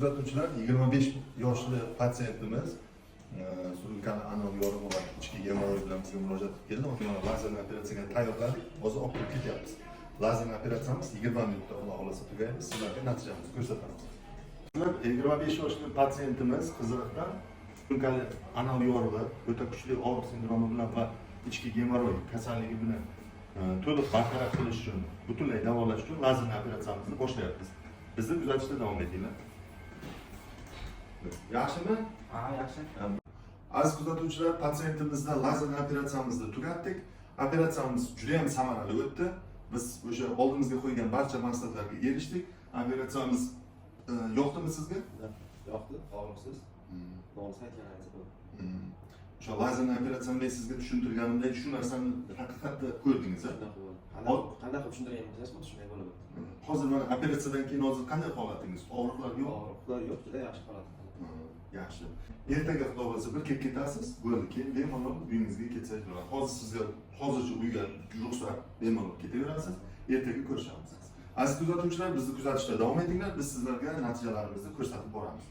Kuzatuvchilar, 25 yoshli patsientimiz surunkali anal yorig'i va ichki gemoroy bilan bizga murojaat qilib keldi. Mana, lazerli operatsiyaga tayyorladik. Hozir olib kirib ketyapmiz. Lazerli operatsiyamiz 20 minutda, Xudo xohlasa, tugaydi. Sizlarga natijamizni ko'rsatamiz. 25 yoshli patsientimiz qiziriqdan surunkali anal yorig'i, o'ta kuchli og'riq sindromi bilan va ichki gemoroy kasalligi bilan to'liq bartaraf qilish uchun, butunlay davolash uchun lazerli operatsiyamizni boshlayapmiz. Bizni kuzatishda davom etinglar. Yaxshimi? Ha, yaxshi. Aziz kuzatuvchilar, patsientimizda lazerli operatsiyamizni tugatdik. Operatsiyamiz juda ham samarali o'tdi. Biz o'sha oldimizga qo'ygan barcha maqsadlarga erishdik. Operatsiyamiz yoqdimi sizga? Yoqdi, og'riqsiz. To'g'risini aytganingiz bo'ldi. O'sha lazerli operatsiyani men sizga tushuntirganimdek, shu narsani haqiqatda ko'rdingiz, a? Shunaqa bo'ldi. Qanday qilib tushuntirgan bo'lsangiz, xuddi shunday bo'lib o'tdi. Hozir mana operatsiyadan keyin hozir qanday holatingiz? Og'riqlar yo'q? Og'riqlar yo'q, juda yaxshi holat. Yaxshi. Ertaga, Xudo xohlasa, bir kelib ketasiz, bo'ldi. Keyin bemalol uyingizga ketsangiz bo'ladi. Hozir sizga hozircha uyga ruxsat, bemalol ketaverasiz. Ertaga ko'rishamiz. Aziz kuzatuvchilar, bizni kuzatishda davom etinglar. Biz sizlarga natijalarimizni ko'rsatib boramiz.